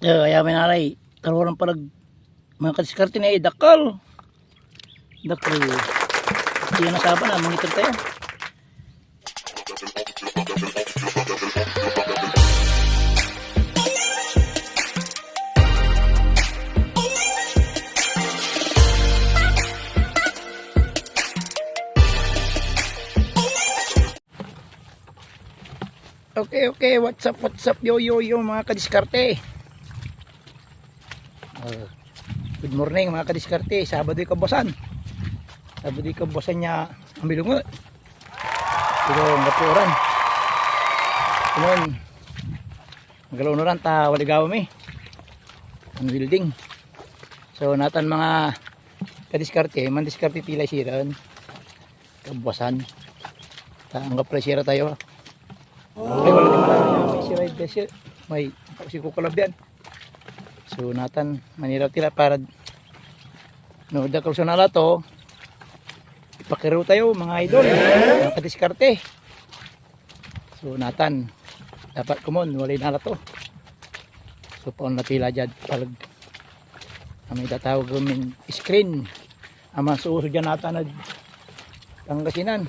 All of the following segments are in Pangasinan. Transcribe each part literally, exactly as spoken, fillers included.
Eh, aya may nalay, karuran palag, mga kadiskarte ni, eh, dakal. Dakal. Iyan na saba na, mangiter tayo. Okay, okay. What's up, what's up? Yo, yo, yo, mga kadiskarte. Ah, good morning, mga kadiskarte. Sabadoy kabuasan. Sabadoy kabuasan ya ambilongo. Pero anggapo oran. Komon, magalaw na ran ta walay gawa mi. Ang welding. So, natan mga kadiskarte, mandiskarte ti lay siran. Kabuasan. Ta, anggapo lay sira tayo. Ay, wala naman. May sira, may sira. May, si Kukalabyan. So, natan, maniraw tila para, no, dakal so nala to, ipakerew tayo, mga idol, mga kadiskarte. So, natan, dapat komon, walay nala to. So, paon la tila diad palag. Amay tatawag min screen. Aman so uso diyan natan ed Pangasinan.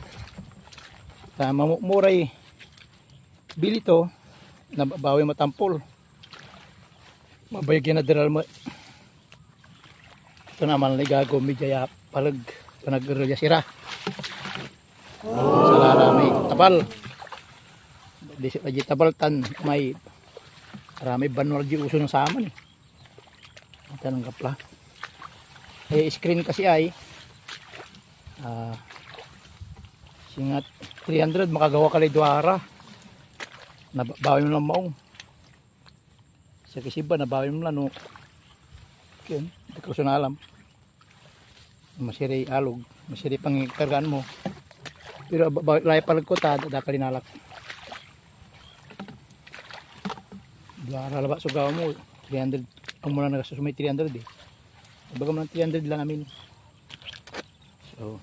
Ta mamukmuray bili to, nabawi matampol. Mabayag yan a deral mo. Ito naman, ligago, medya ya palag, panag-erel ya sira. Salara may tabal. Di si, di tabal tan may, aramay banwar di uso na saman eh. Ito nang kapla. Eh, screen kasi ay, ah, singat three hundred, makagawa ka lay duara. Nabawi mo lang maong. Sa kasiba, nabawi mo lang, no? Yun, ito ko sinalam. Masiray alog, masiray pangikargaan mo. Pero ba, ba, lay palag ko ta, da, da ka linalak. Duara labat so gawa mo, three hundred. Ang muna nagasusumay three hundred eh. Ibaga mo ng three hundred lang amin. So,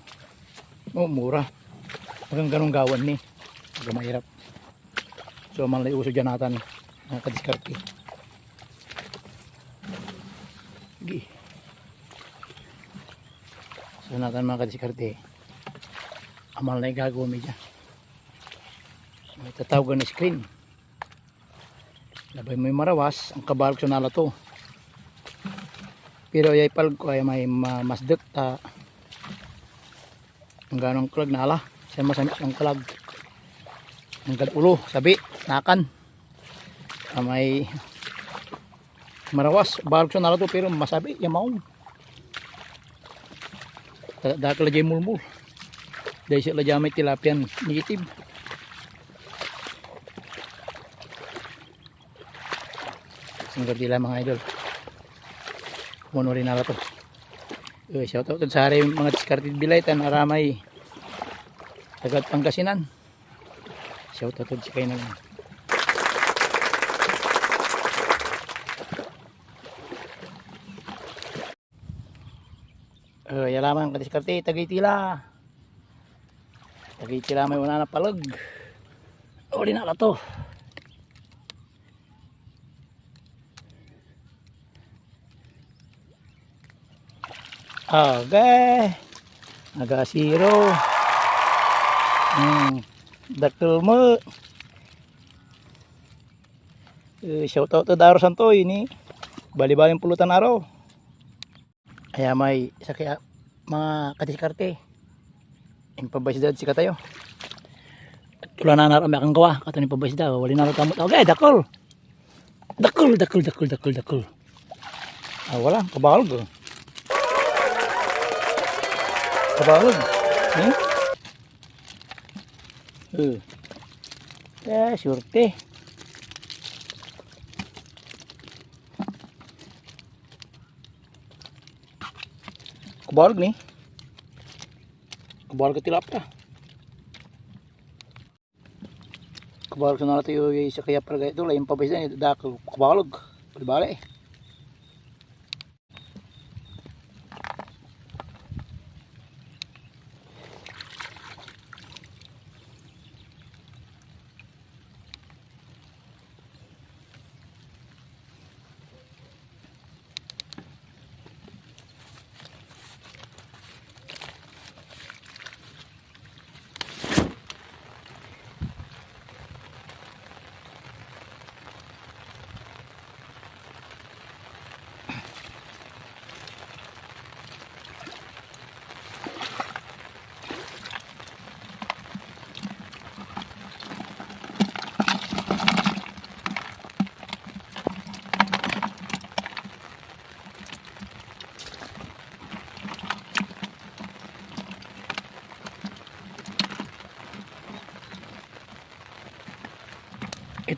oh, mura. Hanggang ganun gawan ni. Hanggang mahirap. So, manlay uso dyan natan, mga kadiskarte. Sige. So, natan, mga kadiskarte. Amal na igagawa mi dyan. May tatawag na screen. Labay moy marawas, ang kabalog so nala to. Pero yay palag ko ay may ma-, masdek ta anggano angkelag nala. Say masamit so angkelag. Anggad ulo, sabi, nakan. Amay marawas, balog so nala to, pero masabi, ya maong. Da-, dakal la diay mulmul. Daiset la dia may tilapian native. Singger dila, mga idol. Kuno rin nala to. Eh, shout out sa rin mga diskarte bilay tan aramay tagad Pangasinan. Shout out sa kayo na lang. Eh, ya lamang kadiskarte, tagey tila. Tagey tila may una na palag. Uli na la to. Okay. Aga zero. Hmm. Dakkel mo. Eh, shout out to Daro Santoy ni. Bali-bali pulutan araw. Aya may sakey a mga kadiskarte. Impabay si Dad, sikatayo. Tula na narami akong gawa. Kato ni pabay si Dad. Wali na tamot. Okay, dakol. Dakol, dakol, dakol, dakol, dakol. Ah, wala. Kabalog, oh. Kabalog. Hmm? Eh. Eh, surte. Kabalog ni. Kabalog a tilapia. Kabalog so nala tayo, isa kaya para ito, lain pa ba isa, da, kabalog. Bali-bali eh.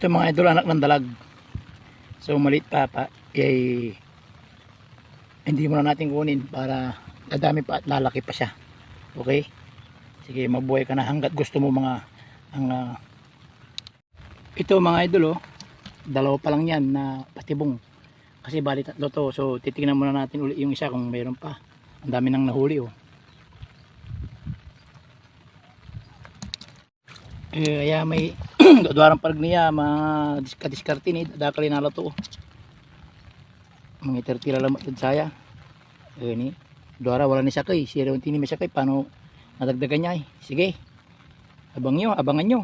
Ito, mga idol, anak ng dalag. So, maliit pa, pa, yay, hindi muna natin kunin para dadami pa at lalaki pa siya. Okay? Sige, mabuhay ka na hanggat gusto mo, mga, ang, ah, ito, mga idol, oh, dalawa pa lang yan na patibong. Kasi bali tatlo to. So, titingnan muna natin uli yung isa kung mayroon pa. Ang dami nang nahuli, oh. Eh, aya may duaran palag niya, mga dis-, kadiskarte ni, dakal inala to. Mga thirty la lamet ed saya. Eh, ni, duara wala ni sakey, si Rewan tini may sakey, paano nadagdagan niya, eh. Sige. Abang nyo, abangan nyo.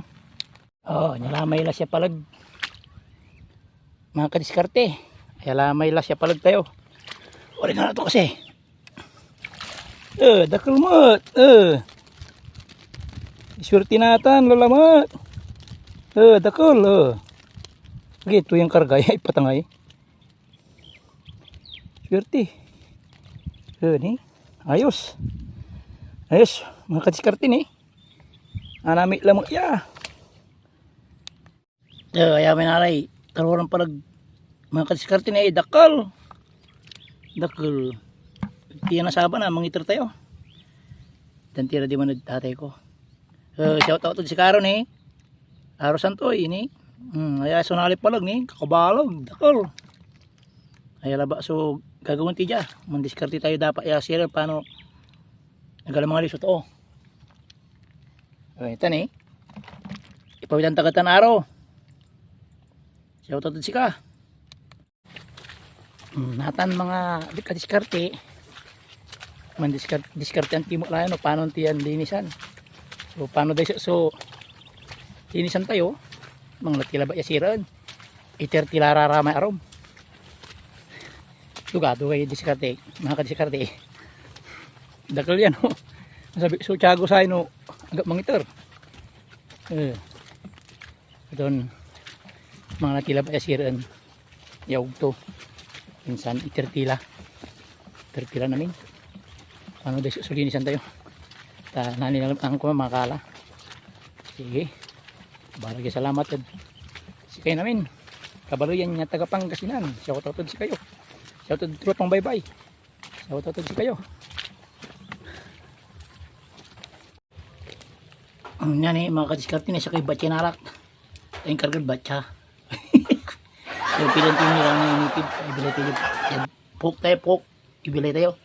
Oh, nilamay la siya palag. Mga kadiskarte. Nilamay la siya palag tayo. Wala na to kasi. Eh, dakel met. Eh. Swerte natan, lalamet. Eh, dakel, eh. Lagi, ito yung karga, ay patangay. Swerte. Eh, ni. Ayos. Ayos, mga kadiskarte ni. Anami lamet ya. Eh, aya may nalay. Karuran palag, mga kadiskarte ni, dakel. Dakel. Tiyan na saba na, mangiter tayo. Dan tira di man ed tatay ko. Eh, shout out to si Karo ni. Aro Santoy ni. Hmm, aya so nalay palag ni, kakabalag, dakel. Aya laba so gagawin ti dia. Mandiskarte tayo dapat ya sira paano nagala mga liso to. Oh, ito ni. Ipawitan ta katan aro. Shout out ed sika. Hmm, natan mga di-, kadiskarte. Mandiskar-, diskartean ti met la yan, no? Paano ti yan linisan? So, paano day so, so linisan tayo? Mga natila ba ya siraan? Iter tila raramay arum. Dugado kay diskarte, mga kadiskarte. Dakel yan, oh. Sabi, so, tiago say, no, agak mangiter. Eh, iton, mga natila ba ya siraan? Yaog to. Insan iter tila. Iter tila namin. Ano, day, sulinisan tayo. Ta, nanilang ang ko, mga kala. Sige. Barangay salamat ed sikayo namin. Kabaloyan ya taga Pangasinan. Shout out ed sikayo. Shout out Tropang Baybay. Shout out ed sikayo. Ang yan eh, mga kadiskarte na sakay batya na arak. Ay, kargad batya. Yung pilan to nila na initid. Ay, bilay tayo. Yan. Pork tayo, pork. Ibilay tayo.